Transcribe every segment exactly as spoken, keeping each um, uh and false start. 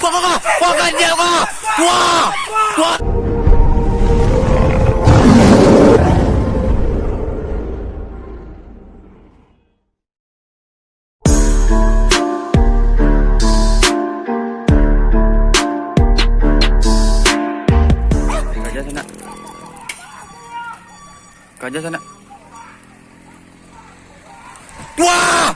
Wah, wah, wah, ganjil, wah. Wah, wah. Kaja sanak. Kaja sanak. Wah!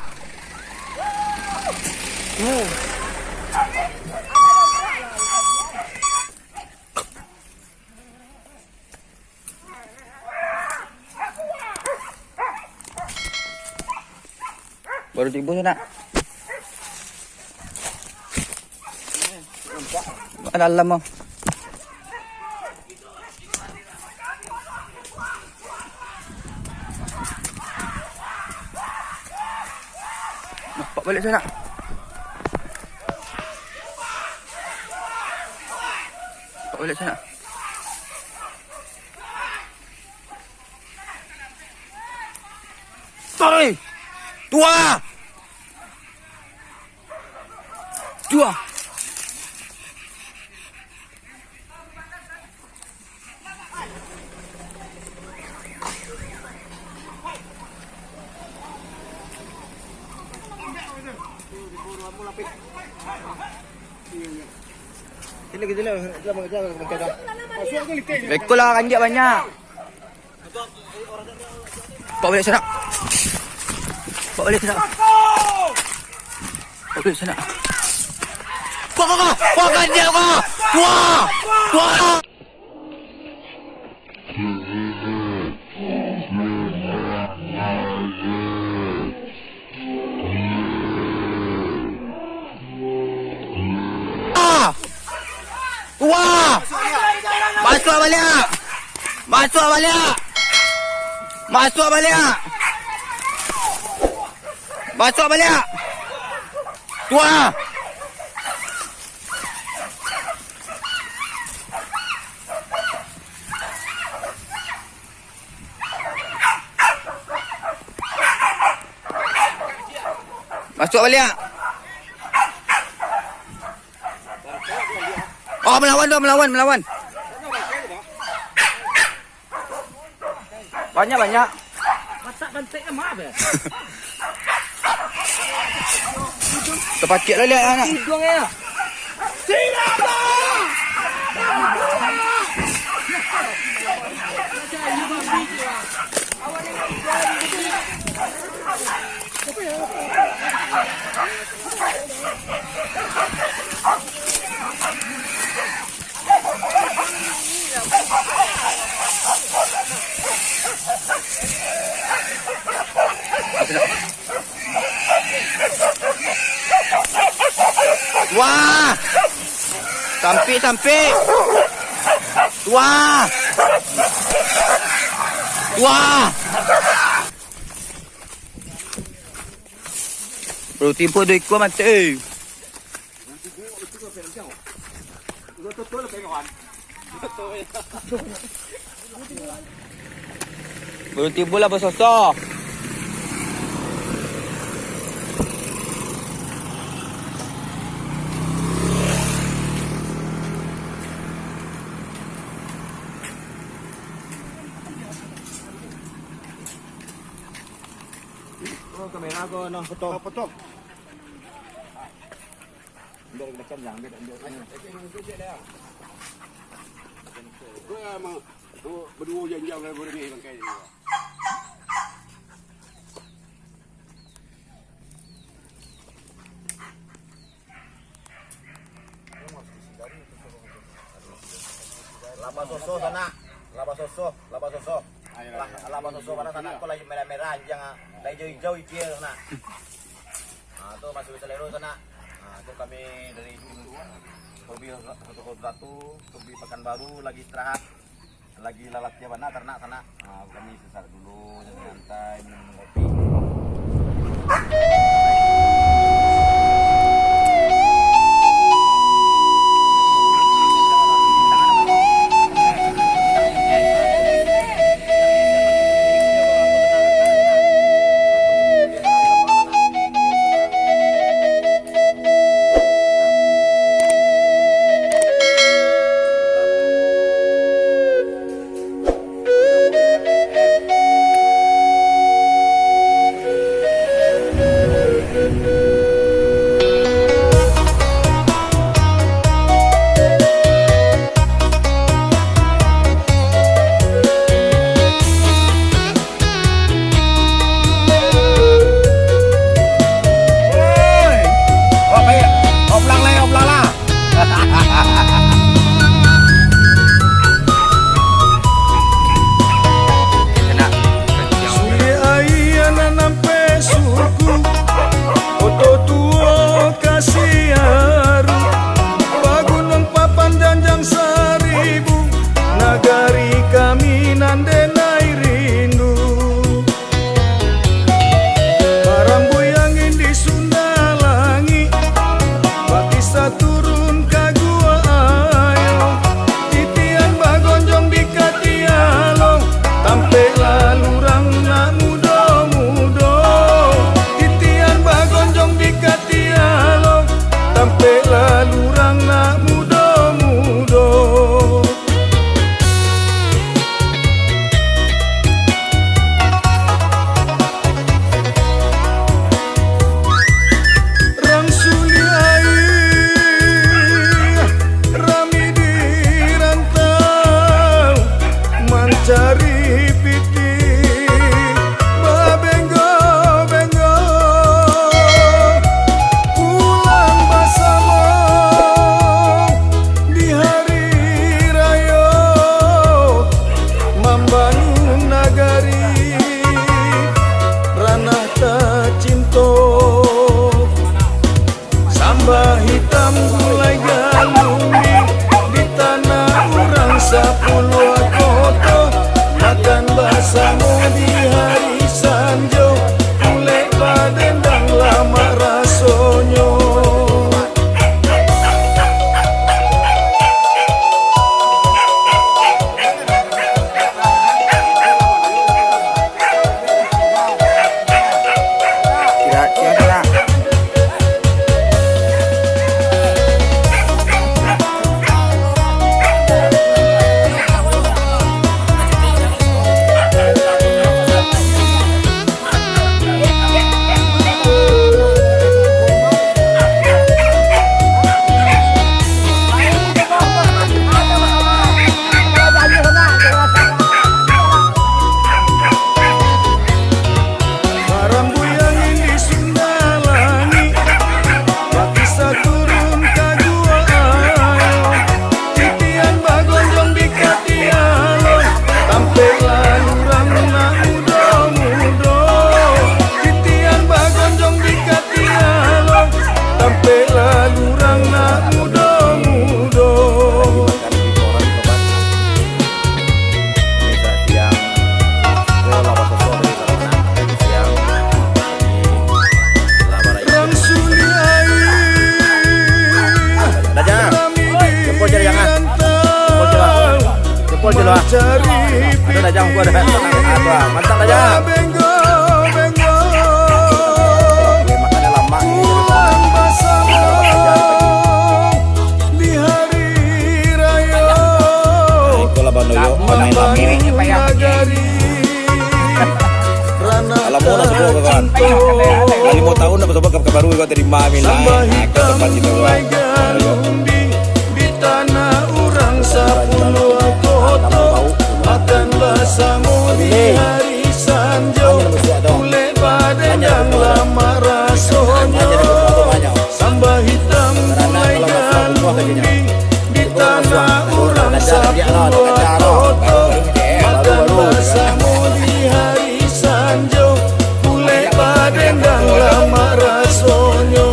Baru tibo sanak. Dalam, oh. Nampak balik sanak. Nampak balik sanak. Tarik! Dua! Dua! Sini, sini, sini, sini, sini. Beko lah, kanjak banyak. Bawa balik sanak. Bawa balik sanak. Bawa balik sanak. Wah, wah, wah, wah, ganjil, wah. Wah. Wah. Ah! Wah! Masuak baliak! Masuak baliak! Masuak baliak! Masuak baliak! Tuah! Masuak baliak. Oh, malawan tu, malawan, malawan. Banyak, banyak. Matak bantek mah, be. Tapakiak lah liak anak. Hidung ya. Wah! Sampik, sampik! Wah! Wah! Baru tibo duo ikua mati, eh. Baru tibo lah basoso. Oh, kamera ko, nah, foto. Nah, foto. Ambil macam yang, ambil, ambil. Ko emang, ko baduo janjang dari burung ni, bangkai ni. Lah basoso sanak. Lah basoso, lah basoso. Lah, lah basoso, mana sanak ko lah merah-merah anjiang, ah. Lah ijau-ijau ipia sanak. Ah, tu masih bisa lero sanak. Ah, tu kami dari tim Hobi Foto Foto Ratu, Hobi Pekanbaru lagi istirahat. Lagi lah latiah bana taranak sanak. Ah, kami sesaat dulu, santai, minum kopi. Oke lah. Ada dah, Jang, gua ada. Ah, tu lah. Mantap dah, Jang. Oke, makannya lama ni. Itulah Bang Doyok, pemain lama. Alah, mau lah sebut, kawan. Lah limo tahun dah bersabar, ka-, ka baru kau terima, Min, lah. Ah, kau tempat kita, kawan. Di tanah urang sapuluah koto, makan basamo di hari sanjo, bulek badendang lamak rasonyo, sambah hitam gulai galungging, di tanah urang sapuluah koto, makan basamo di hari sanjo, bulek badendang lamak rasonyo.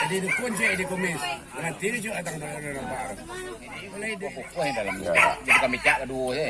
Jadi dukun cek di kumis. Nanti dia juga datang dari orang nampak. Boleh di- Wah, yang dalam. Jadi kami cak kedua je.